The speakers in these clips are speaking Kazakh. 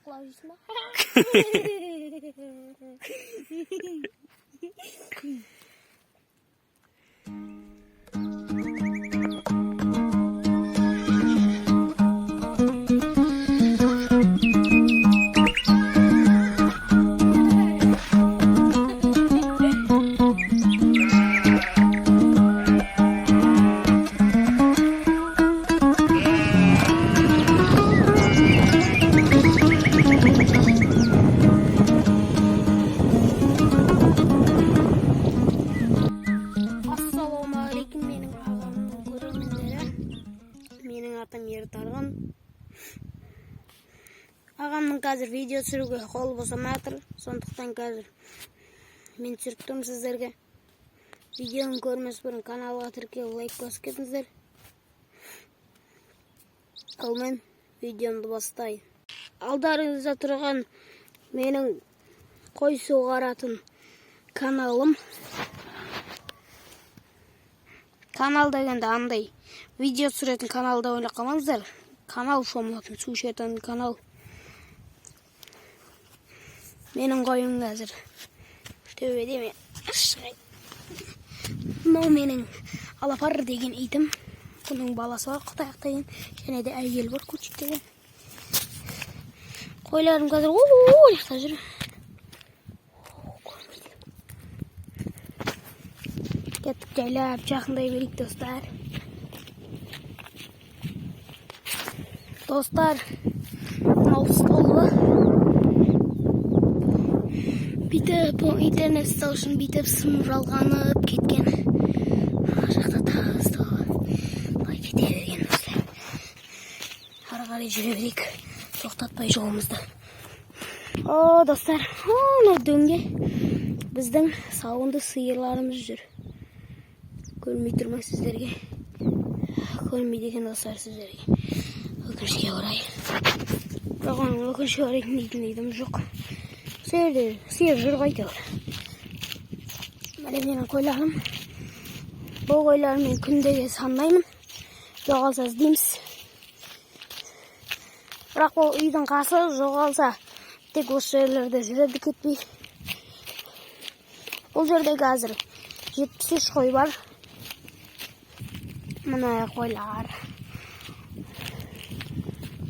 Құлап жүрсің ба? Ассалаумағалейкум, менің ағамның көрермендері. Менің атым Ертарғын. Ағамның қазір видео түсіруге қолы босамай жатыр, сондықтан қазір мен түсіріп тұрмын сіздерге. Видеоны көрмес бұрын каналға тіркеліп, лайк басып кетіңіздер. Ал мен видеомды бастайын. Алдарыңызда тұрған менің қой суғаратын каналым. Канал дегенде андай видео түсіретін канал деп ойлап қалмаңыздар. Канал шомылатын, су ішетін канал. Менің қойым қазір төбеде, мен шығайын. Мынау менің Алапар деген итім. Бұның баласы бар, Құтаяқ деген, және де әйел бар, Көчек деген. Қойларым қазір о жақта жүр. Көрмейді. Кеттік, жайлап жақындай берейік, достар. Достар, мынау столы. Бүйтіп интернет ұстау үшін бүйтіп сым жалғанып кеткен. Ана жақта тағы стол. Былай кете берген, достар. Ары қарай жүре берейік. Тоқтатпай жолымызды. О, достар, анау дөңге біздің сауынды сиырларымыз жүр. Көрмей тұрмын сіздерге. Көрмейді екен, достар, сіздерге. Өкінішке орай. Бірақ оның өкінішке орай дейтін едім жоқ. Сол жерде сиыр жүр ғой әйтеуір. Міне менің қойларым. Бұл қойларды мен күндеге санаймын. Жоғалса, іздейміз. Бірақ бұл үйдің қасы, жоғалса, тек осы жерлерде жүреді кетпей. Бұл жерде қазір 73 қой бар. Мына қойлар.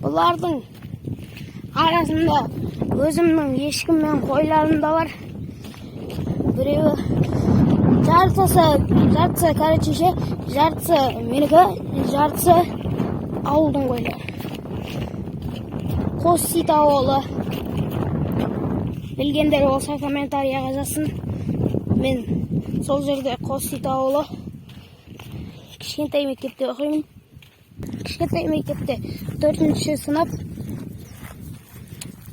Бұлардың арасында өзімнің ешкім мен қойларым да бар. Біреуі жартысы, короче ше, жартысы менікі, жартысы ауылдың қойлары. Қоссит ауылы. Білгендер болса, комментарияға жазсын. Мен сол жерде, Қоссит ауылы. Кішкентай мектепте оқимын. Кішкентай мектепте төртінші сынып,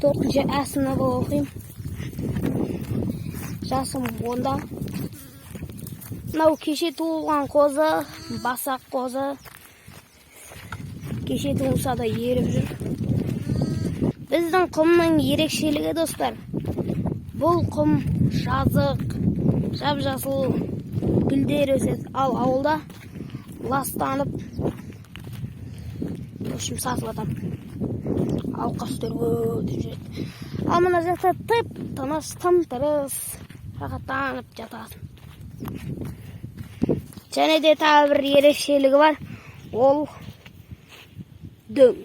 төртінші ә сыныбы оқимын. Жасым 10-да. Мынау кеше туылған қозы, басақ қозы. Кеше туылса да, еріп жүр. Біздің құмның ерекшелігі, достар. Бұл құм жазық, жап жасыл гүлдер өседі. Ал ауылда ластанып, в общем, сатып адам. Алқаштар өтіп жүреді. Ал мына жақта тып тыныш, тым тырыс, рахаттанып жатасың. Және де тағы бір ерекшелігі бар. Ол дөң.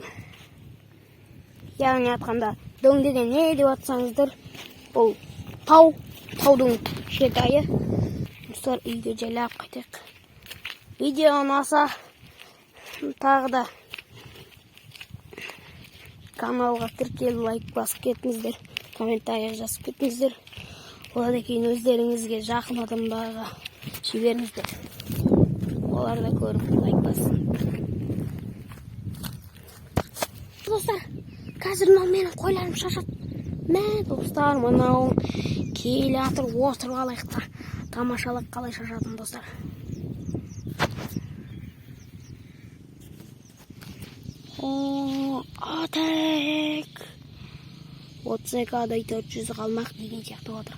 Яғни айтқанда, дөң деген не деп атсаңыздар, бұл тау, таудың кішкентайы. Достар, үйге жайлап қайтайық. Видео ұнаса, тағы да каналға тіркеліп, лайк басып кетіңіздер, комментарий жазып кетіңіздер. Одан кейін өздеріңізге жақын адамдарға жіберіңіздер. Олар да көріп, лайк бассын. Достар, қазір мынау менің қойларым шашады. Мә, достар, мынау келе жатыр, отырып алайық та, тамашалап қалай шашатын, достар. О, атак 32 адай 400 қалмақ деген сияқты отыр.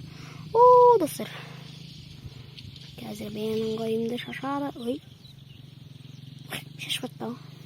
О, достар, қазір менің қойымды шашады. Ой, шашып кетті ау.